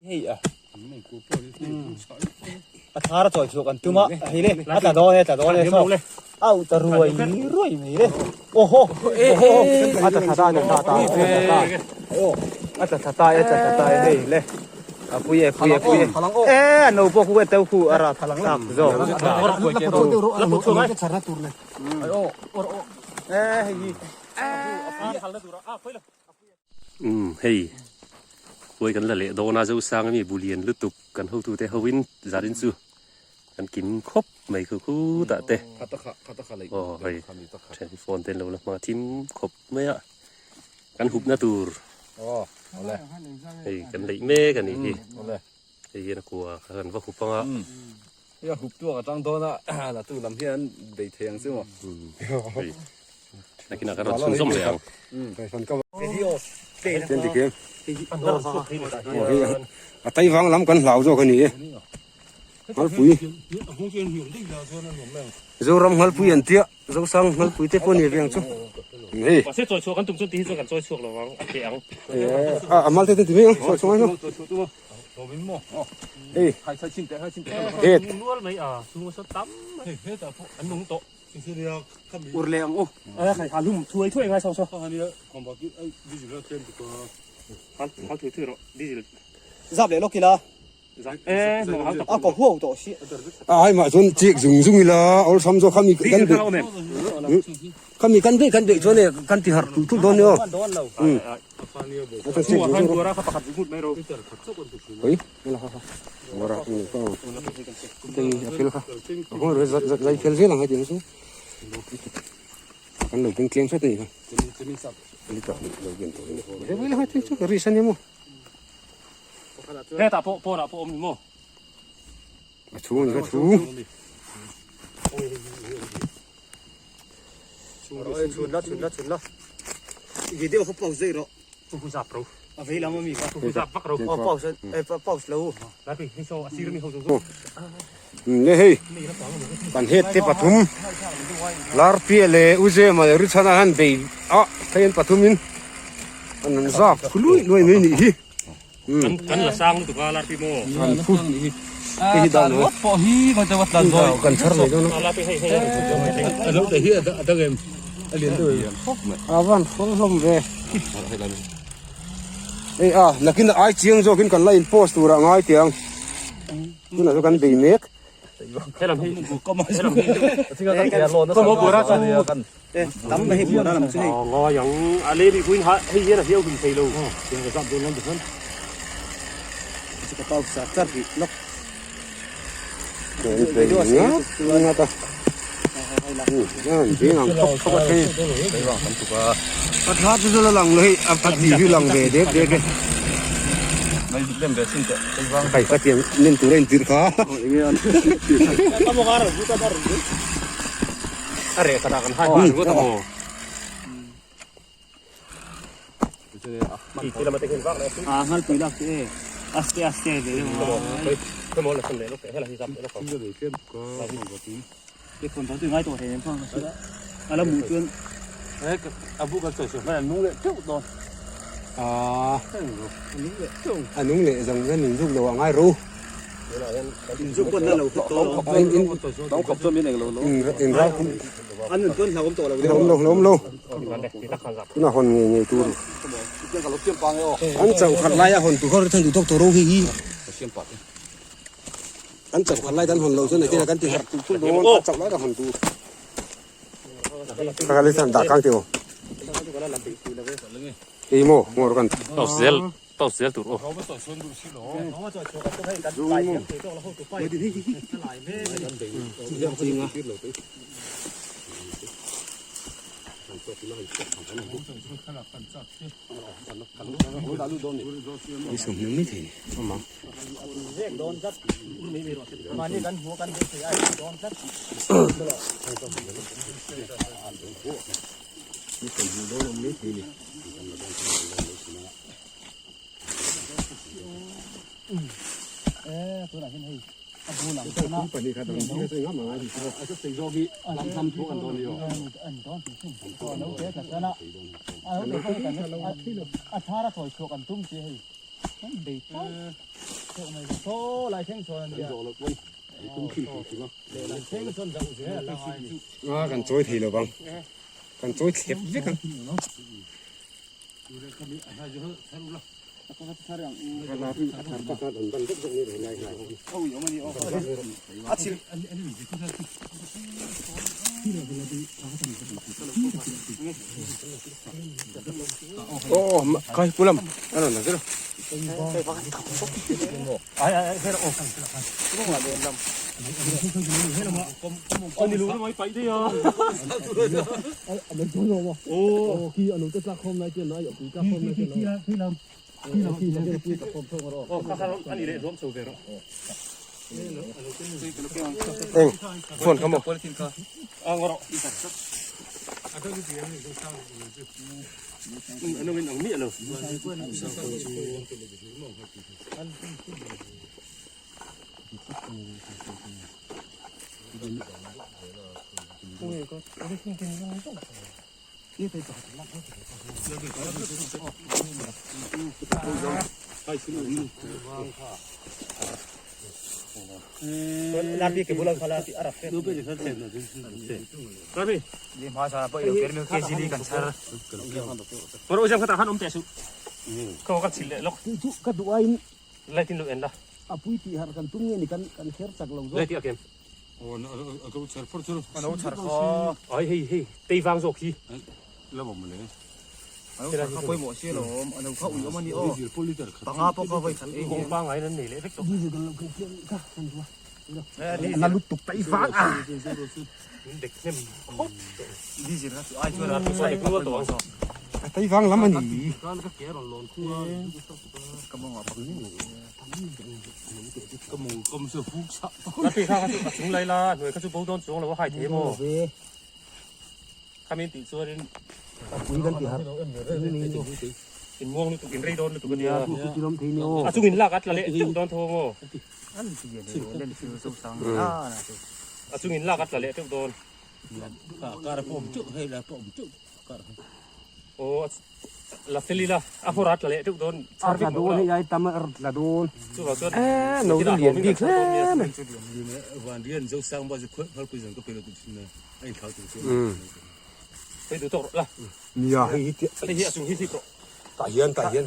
Hei a. A thar a chawi chhuak an tum a, hei le, a tla dawn e, tla dawn e, saw. Au ta ruai ruai mai le. Oho, oho, a tla thla ta, a tla thla ta, a tla thla ta. A tla thla ta e, a tla thla ta e, hei le. A pui e, pui e, pui e. E, a no pawh khu e teu khu a ra thlak zawk. E, hei hi. Umm hei khuai kan la leh dawn a Zosang ami bulian lutuk kan hotute hoin zarin chu kan kim khawp mai khu khutah te aw hei then phone te an lo la hma thim khawp mai a kan hupna tur hei kan leih mek a nih hi hei hian a kua kha kan va hup ang a. Hei a hup tuak atang dawn a la tu lam hian bei thei ang chu maw. Hei nakinah kan rawn chhunzawm leh ang. A tai vang lam kan hlau zawk a ni e. Nghalpui. Zoram nghalpui an tia Zosang nghalpui te pawh a ni ve ang chu. Hei. Mahse chawi chhuah kan tum chuan ti hi chuan kan chawi chhuak lo vang a teh ang. A mal te te ti mai ang chawi chhuah mai ang. Hei. Het. Nual mai a chhung a tam mai. An nung tawh. Ur leh ang u. A khai ha lum thuai thuai ngai saw saw. Hal hal thuai thuai rawh diesel. Zap leh lawk ila. A ko huau tawh si. A hai mah chuan chik zung zung ila awlsam zawk khami kan beih khami kan beih kan beih chuan e kan ti harh tulh tulh dawn nia. A chuan chik zung zung rawh. Oi hela ha ha bora ni ko tei a fel kha a hawng ro zat zat zai fel zel ang heti chu kan lo beng tlem hret a ni kha lo ben tawh ni he chu ri san emaw. Hetah pawh pawnah pawh awm ni maw? A chhung a ni kha chhung. Chhun la chhun la chhun la. Video kha pause daih rawh. Hu zap ro. A vei lam ami kha. Hu zap vak ro. Aw pause eh pause lo. Lapi hei saw a sir mi ho zawng zawng. Le hei kan het te pathum Larpia leh Uzema leh Richana han bei a hei an pathum in an han zap khu luih luai mai nih hi. Kan kan la sang lutuk a Larpi maw. An phu hei hi dan lo pawh hi va te va tlan zawi kan chhar mai dawn a. Larpi hei hei a lo te hi a dang em a lian deuh em. A van hrawl hlawm ve. Hei a nakin ai chiang zawkin kan la in post turah ngai tiang. Tunah chu kan bei mek. A thla chu la lang lo hei a ti hi lang ve dek dek e. Kai ka tiang nen tur a intirh kha. A reh khatah kan hai hman ringawt a maw. Ti lama te hian vak leh a A ngalpui lak chu e aste aste ve deuh a. Khawi maw la sawn leh lawk teh hela hi zap leh lawk ang. Ke phone tawh chu ngai tawh hle nen phang ka hria a la hmuh chuan a bu kan sawi sawi hman a nung leh teuh dawn. A a nung leh zawng hian in zuk lo a ngai ro. In zuk pawn na lo hlut tawh lo. Tawng khawp chuan min eng lo lo. In ral An nun chuan hlauhawm tawh lo hlauhawm lo hlauhawm lo. Tuna hawn ngei ngei tur. An chauh khat lai a hawn tur kha ri than duh tawk tawh ro hi hi. An chauh khat lai kan hawn lo chuan engtin kan ti harh tulh tulh dawn a chauh lai ka hawn tur. Ka kal hian dah kang tih aw. Ei maw ngawr kan. Tawp zel tawp zel tur aw. Ni sawmhnih mai thei ni awm ang. Ni sawmhnih dawn awm mai thei ni. A kan chawi thei lo vang kan chawi thlep vek ang. Aw khai pulam a rawn la zir eng phone kha maw Tei vang lam a ni. Nia hei hi tah hian tah hian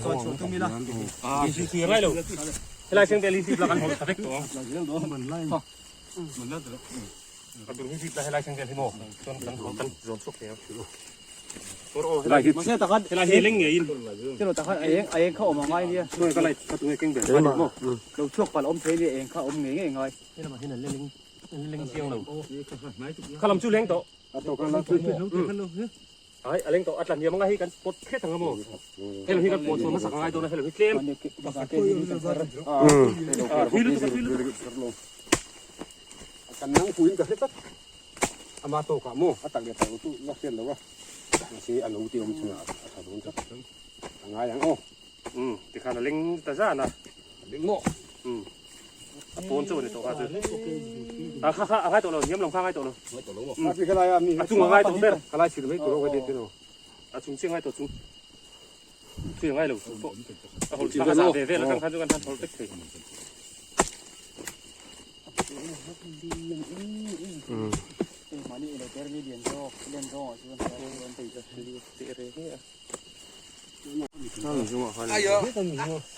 Kan nang puiin ka hre tlat ama tawkah maw a tak leh tak lo chu la hriat lo a mahse a lo te awm chungah a tha dawn tlat a ngai ang aw. Umm tikhan a leng ta zan a. A leng maw? Umm a pawn chauh a ni tawh kha chu. A kha kha a ngai tawh lo hniam lam kha a ngai tawh lo. Ngai tawh lo maw? A kha lai a mi a chung a ngai tawh ber. Kha lai chhir mai tur awk a ni lo. A chung chiah ngai tawh chung. Tui a ngai lo chu pawh. A hawlh thlak a zah ve vel atang khan chu kan han hawlh vek thei.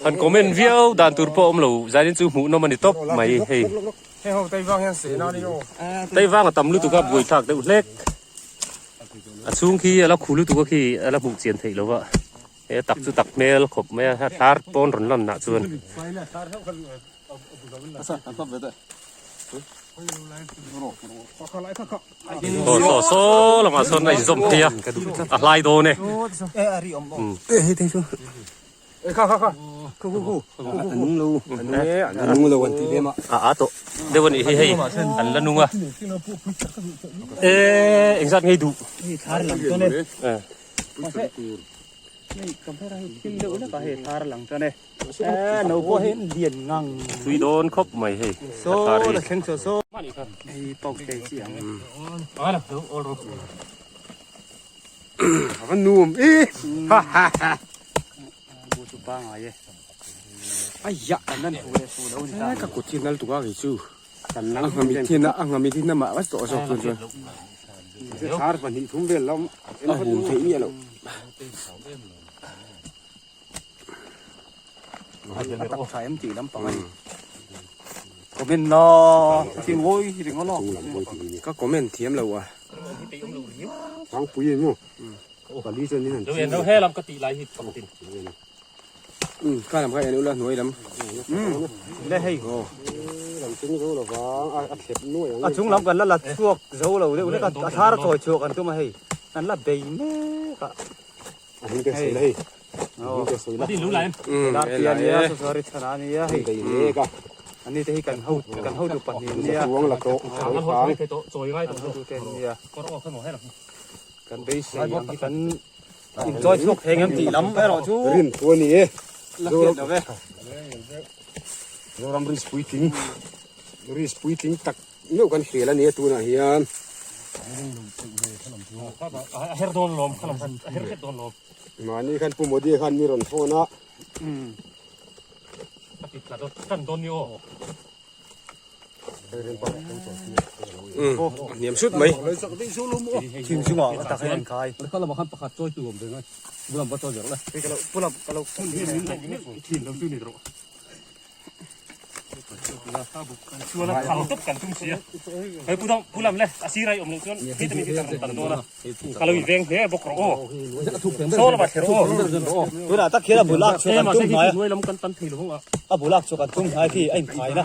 Han comment viau dan tur pawh awm lo zanin chu hmuh nawm a ni tawp mai hei. Tei vang a tam lutuk a buai thlak deuh hlek. A chhung khi a la khu lutuk a khi a la hmuh chian theih lo va he tak chu tak hmel khawp mai a thar pawn rawn lan nah chuan. Aw saw saw lamah sawn a inzawm phei a a hlai dawn e. A a tawh deuh a nih hi hei an la nung a e engzat ngei duh tui dawn khawp mai hei a thar hi A va nuam e ha ha ha. Aiya ka kut hi nal tuk a kei chu a ngami thin a a ngami thin a mah vek tawh zawk chuan chuan thar pahnih thum vel lam a hum theih miah loh a tak tha em tih lampang a ni comment na thil ngawi ringawt a ka comment thiam lo a thangpui emaw pali chuan in han Lo en lo he lam ka tih lai hi pakhatin. Um kha lam kha en ula hnuai lam. Um le hei. Aw. Lam chung zo lo vang a thlep nuai ang. A chung lam kan la la chhuak zo lo deuh hlek a a thar a chawi chhuak an tum a hei. Kan la bei mek a. A hing te sawi la hei. A hing te sawi la. Din lu lai em. Um Dar pi a nia sorry chhan a nia hei. Bei mek a. Ani te hi kan ho kan hotu pahnih nia. Chuang la tawh. An ho thei tawh chawi ngai tawh. Kan hotu te nia. Kawr aw kha maw he lam. Kan beisei ang hi kan inchawi chhuak thei ngem tih lam erawh chu Rin thu a ni e. La hriat lo ve. Zoram risk puitling risk puitling tak meuh kan hel a ni a tunah hian. A her dawn lawm kha lam khan a her hret dawn lawm. Mahni khan Pu Modi khan mi rawn phone a. A ti tla dawn tan dawn ni aw. Hniam sut mai. Thing chungah a tak hian an khai. Tunah tak hian a bul ak chhuak an tum hnai a, a bul ak chhuak an tum hnai khi a inkhai na.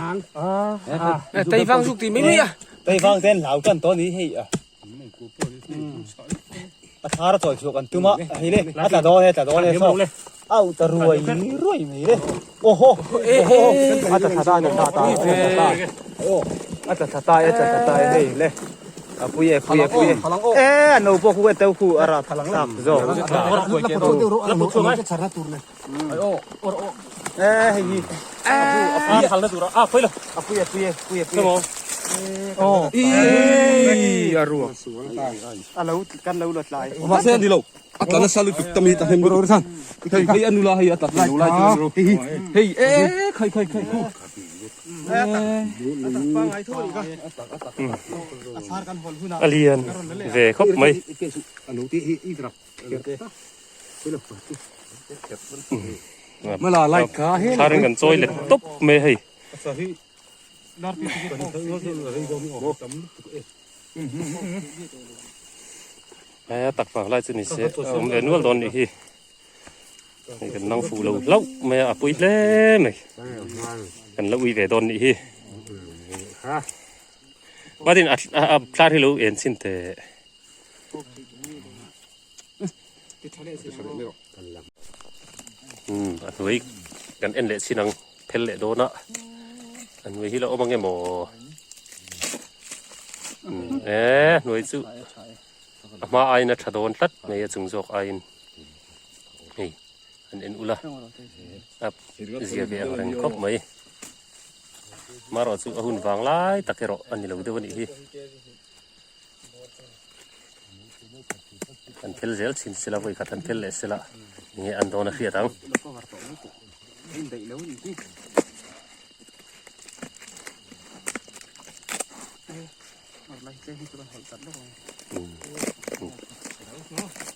Tei vang zuk ti mai mai a. Tei vang te an hlau tan tawh a ni hei a. A thar a chawi chhuak an tum a, hei le a tla dawn e tla dawn e saw au ta ruai ruai mai le. Oho oho a tla thla ta a tla thla ta a tla thla ta a tla thla ta e tla thla ta e hei le. A pui e pui e pui e e a no pawh khu e teu khu a rap thlak zawk e hei hi a pui e pui e pui e pui e Ii a ruak a lo kan lo la tlai Mahse a ni lo a tla nasa lutuk ta mai ta hnem lutuk hei hei a nula hei a tla thei lo lai chu hei hei e khai khai khai khu A lian ve khawp mai. Thlarin kan chawi let tawp mai hei. A tak vang lai chu ni se a awm ve nual dawn nih hi. Hei kan nang fuh lo hlauh mai a, a pui hle mai. Kan la ui ve dawn nih hi. Matin a a thlar hi lo en chhin teh. Umm a hnuai kan en leh chin ang phel leh dawn a, a hnuai hi la awm ang em aw. Umm e hnuai chu. A hma aiin a tha dawn tlat mai a chung zawk aiin hei an en ula a zia ve ang reng khawp mai marawh chu a hun vang lai tak erawh a ni lo deuh a nih hi an phel zel chhin sela vawi khat an phel leh sela enge an dawn a hriat ang.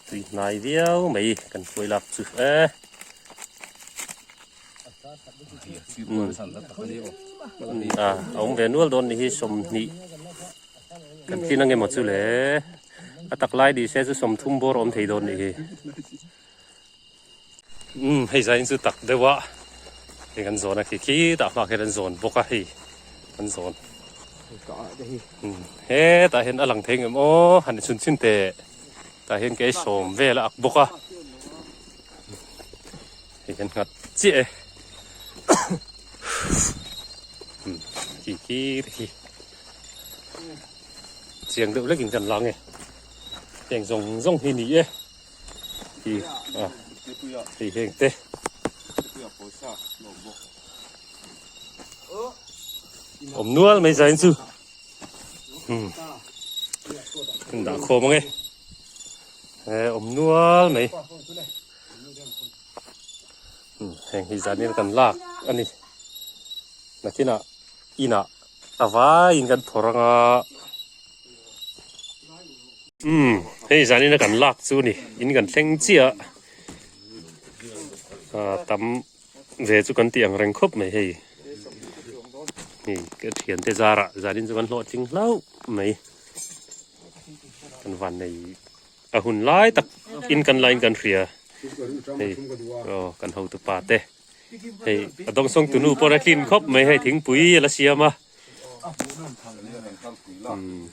Tui hnai viau mai kan khuai lak chu e. A awm ve nual dawn ni hi 20 kan tlin ange maw chu le a tak lai ni se chu 30 bawr awm thei dawn ni hi. Umm hei zain chu tak deuh a hei kan zawn a khi khi tah hma khian an zawn bawk a hei an zawn umm hetah hian a lang thei ngem aw han chhun chhun teh tah hian kei sawm vel a ak bawk a hei kan nghat chiah e umm khi khi te khi chiang deuh lekin kan lang e heng zawng zawng hi ni e. Hi a hei heng te awm nual mai zain chu hmm kan dah khawm ang e he awm nual mai hmm Heng hi zanin kan lak a ni. Nakinah inah a vaiin kan phawrh ang a. Umm hei zanin a kan lak chu ni in kan thleng chiah a tam ve chu kan tih ang reng khawp mai hei. Hei ka thiante zarah zanin chu kan hlawhtling hlauh mai. Kan van nei a hun lai tak in kan lain kan hria hei aw kan hotu pa te hei a dawng sawng tunu pawh a tlin khawp mai hei thingpui a la siam a umm.